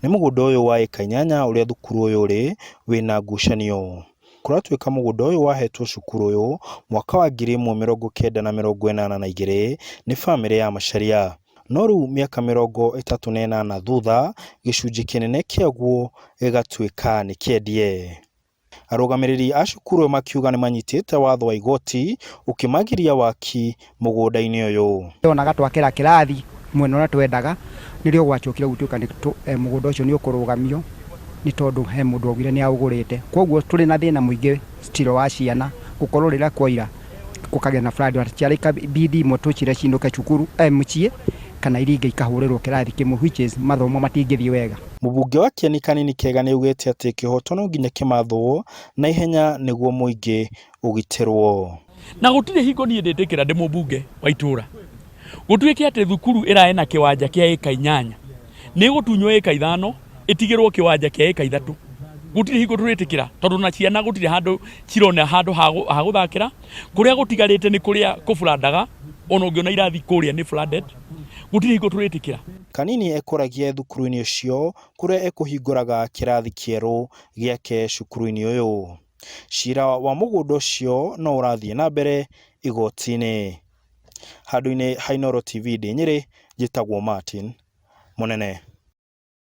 Nĩ mũgũnda ũyũ wa ĩka 8 ũrĩa thukuru ũyũ ũrĩ wĩna ngucanio. Kũratuĩka mũgũnda ũyũ wahetwo cukuru ũyũ mwaka wa 1982 nĩ bamĩrĩ ya Macharia. No rĩu mĩaka 38 thutha, gĩcunjĩ kĩnene kĩaguo gĩgatuĩka nĩ kĩendie. Arũgamĩrĩri a cukuru ĩyo makiuga nĩ manyitĩte watho wa igoti ũkĩmagiria waki mũgũnda-inĩ ũyũ. Tuonaga twakĩra kĩrathi mwena ũrĩa twendaga, nĩrĩo gwacokire gũtuĩka mũgũnda ũcio nĩ ũkũrũgamio nĩ tondũ he mũndũ waugire nĩ aũgũrĩte. Kwoguo tũrĩ na thĩna mũingĩ still wa ciana gũkorwo rĩrĩa kwaura gũkagĩa na flood ciana ikabidi imwe tũciĩre cinũke cukuru mũciĩ kana iria ingĩ ikahũrĩrwo kĩrathi kĩmwe which is mathomo matingĩthiĩ wega. Mũbunge wa Kieni Kanini Kega nĩaugĩte atĩ kĩhoto no nginya kĩmathwo na ihenya nĩguo mũingĩ ũgitĩrwo. Na gũtirĩ hingo niĩ ndĩtĩkĩra ndĩ mũmbunge wa itũra gũtuĩke atĩ thukuru ĩraĩ na kĩwanja kĩa ĩka 8 nĩ ĩgũtunywo ĩka 5 ĩtigĩrwo kĩwanja kĩa ĩka 3. Gũtirĩ hingo tũrĩtĩkĩra tondũ na ciana gũtirĩ handũ cirona handũ ha gũthakĩra. Kũrĩa gũtigarĩte nĩ kũrĩa kũburandaga, ona ũngĩona irathi kũrĩa nĩ flooded. Gũtirĩ hingo tũrĩtĩkĩra. Kanini ekũragia thukuru-inĩ ũcio kũrĩa ekũhingũraga kĩrathi kĩerũ gĩake cukuru-inĩ ũyũ. Cira wa mũgũnda ũcio no ũrathiĩ na mbere igoti-inĩ. Handũ-inĩ ha Inooro TV ndĩ Nyĩrĩ, njĩtagwo Martin Mũnene.